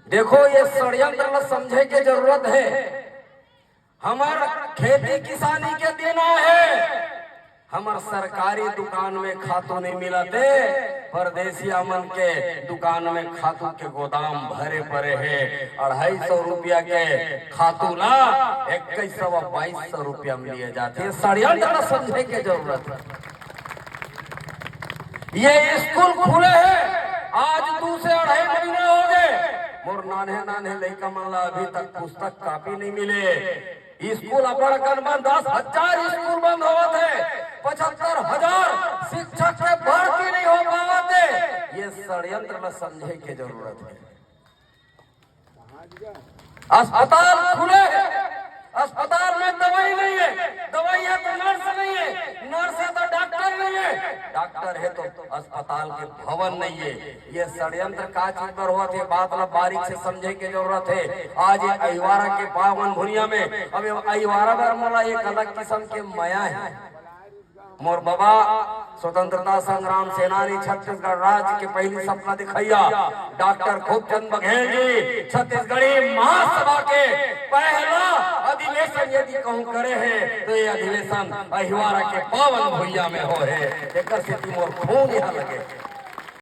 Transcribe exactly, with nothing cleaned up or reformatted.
देखो, ये षड्यंत्र ल समझे के जरूरत हे। हमर खेती किसानी के दिन हे, हमर सरकारी दुकान में खातू नहीं मिलत हे, परदेसिया मन के दुकान में खातू के गोदाम भरे पड़े हे। अढ़ाई सौ रुपया के खातू ला इक्कीस सौ बाईस सौ रुपया में लिए जाथे। षड्यंत्र ल समझे के जरूरत हे। ये स्कूल खुले हे, आज दू से अढ़ाई महीना हो गए, मोर नान्हे नान्हे लइका मन ला अभी तक पुस्तक कॉपी नहीं मिले। स्कूल अब्बड़ अकन बंद, दस हजार स्कूल बंद होवत हे, पचहत्तर हजार शिक्षक के भर्ती नहीं हो पावत हे। ये षड्यंत्र ल समझे के जरूरत हे। अस्पताल खुले हे, अस्पताल में दवाई नहीं हे, दवाई हे तो नर्स नहीं हे, नर्स हे तो डॉक्टर नहीं हे, डॉक्टर हे तो अस्पताल के भवन नहीं हे। ये षड्यंत्र का चीज बर होवत हे, बात ला बारीक से समझे के जरूरत हे। आज ये अहिवारा के पावन भुइयां में, अब ये अहिवारा बर मोला एक अलग किस्म के मया हे। मोर बबा स्वतंत्रता संग्राम सेनानी, छत्तीसगढ़ राज्य के पहली सपना दिखइया डॉक्टर खूबचंद बघेल जी छत्तीसगढ़ी महासभा के पहला अधिवेशन यदि कहूं करे हे तो ये अधिवेशन अहिवारा के पावन भुइयां में होहे। एकर सेती मोर खून इहां लगे।